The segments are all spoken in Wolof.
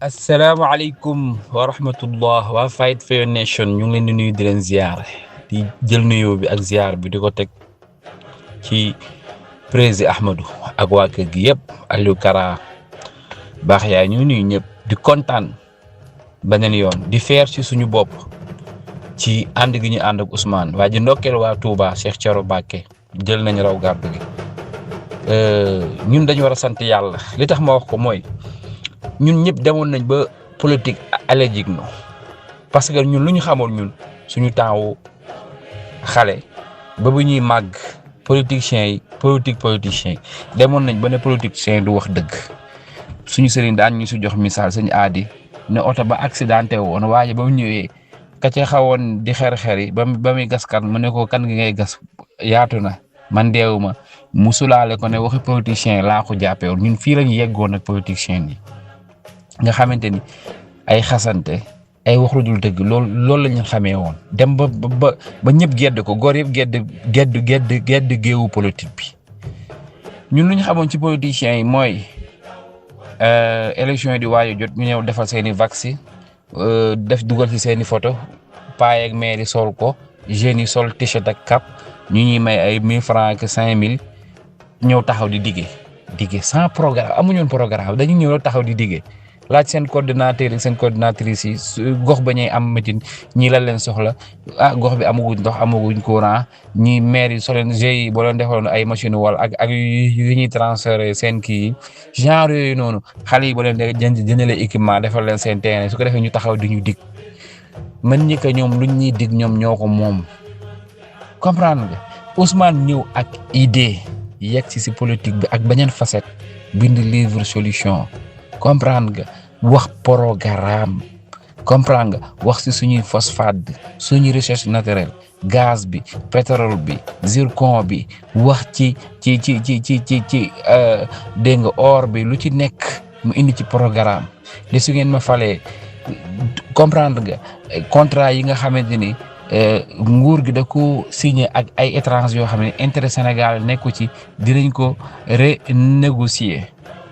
asalaamaaleykum wa rahmatullah waa Fight for Your Nation ñu ngi leen di nuyu di leen ziar di jël nuyoo bi ak ziar bi di ko teg ci président Ahmadou ak waa kër gi yëpp Aliou Kara baax yaay ñu nuyu ñëpp di kontaan beneen yoon di feer ci suñu bopp ci ànd gi ñu ànd ak Ousmane waaye di ndokkeel waa Touba Cheikh Thioro Mbacké jël nañ raw gàddu gi ñun dañu war a sant yàlla li tax ma wax ko mooy. ñun ñëpp demoon nañ ba politique allergique no parce que ñun lu ñu xamoon ñun suñu temps xale ba bu ñuy màgg politiciens yi demoon nañ ba ne politicien du wax dëgg suñu sëriñ daan ñu si jox misaal suñu aadi ne oto ba accidenté woon waaye ba mu ñëwee ka ca xawoon di xer-xer yi ba muy gas kan mu ne ko kan gi ngay gas yaatu na man deewuma mu sulaale ko ne waxi politicien laa ko jàppee woon ñun fii la ñu yeggoon ak politiciens yi. nga xamante ni ay xasante ay wax lu dul dëgg loolu la ñu xamee woon dem ba ñëpp gedd ko góor yëpp gedd géewu politique bi ñun lu ñu xamoon ci politiciens yi mooy élection yi di waaj a jot ñu ñëw defal seen i vaccin def dugal ci seen i photo paa ak maire yi sol ko jeunes yi sol t-shirt ak cap ñu ñuy may ay 1000 francs ak 5000 ñëw taxaw di diggee sans programme amuñoon programme dañu ñëw taxaw di diggee. laaj seen coordinateur yi seen coordinatrice yi gox ba ñuy am meeting ñii la leen soxla gox bi amaguñ ndox amaguñ courant ñi maire yi soleen GIE boo leen defoon ay machine wala ak yu ñuy transféré seen kii yi genre yooyu noonu xale yi boo leen jëndalee équipement defal leen seen terrain su ko defee ñu taxaw di ñu dig man ñi ko ñoom luñ ñuy dig ñoom ñoo ko moom comprendre nga Ousmane ñëw ak idée yegg si politique bi ak beneen facette bind livre solution. comprendre nga wax programme comprendre nga wax ci suñuy phosphate bi suñuy recherche naturelle gaz bi pétrole bi zircon bi wax ci dégg nga or bi lu ci nekk mu indi ci programme de su ngeen ma falee comprendre nga contrat yi nga xamante ni nguur gi da ko signé ak ay étrangers yoo xam ne intérêt Sénégal nekku ci dinañ ko renégocier.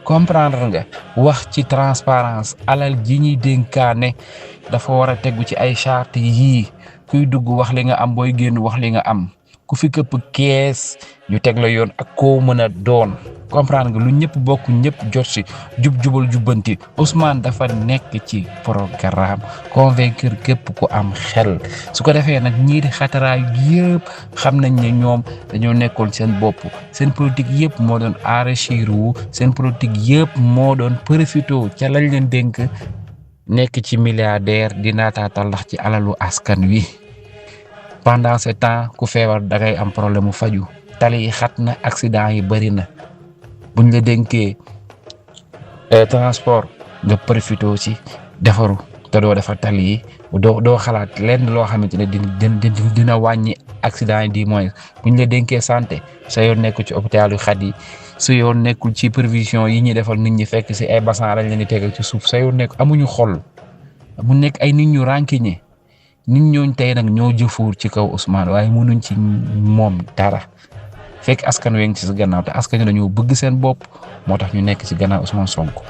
comprendre nga wax ci transparence alal ji ñuy dénkaane dafa war a tegu ci ay charte yii kuy dugg wax li nga am booy génn wax li nga am ku fi këpp kees ñu teg la yoon ak koo mën a doon comprendre nga lu ñëpp bokk ñëpp jot si jubal jubbanti Ousmane dafa nekk ci programme convaincre képp ku am xel su ko defee nag ñii di xataraay yëpp xam nañ ne ñoom dañoo nekkoon seen bopp seen politique yëpp moo doon enrichir wu seen politique yëpp moo doon profité ca lañ leen dénk nekk ci milliardaire di naataatal ndax ci alalu askan wi pendant ce temps ku feebar dangay am problème mu faju tali yi xat na accident yi bëri na buñ la dénkee transport nga profité ci defaru te doo defar tali yi doo xalaat lenn loo xamante ne dina wàññi accident yi di moins buñ la dénkee santé sa yoon nekkul ci hôpital yu xat yi su yoon nekkul ci prévision yi ñuy defal nit ñi fekk si ay bassin lañ leen di tegal ci suuf sa yoon nekk amuñu xol mu nekk ay nit ñu rànkiñe nit ñooñ tey nag ñoo jëfuur ci kaw Ousmane waaye mënuñ ci moom dara fekk askan wi ngi ci sa gannaaw te askan wi dañoo bëgg seen bopp moo tax ñu nekk ci gannaaw Ousmane Sonko.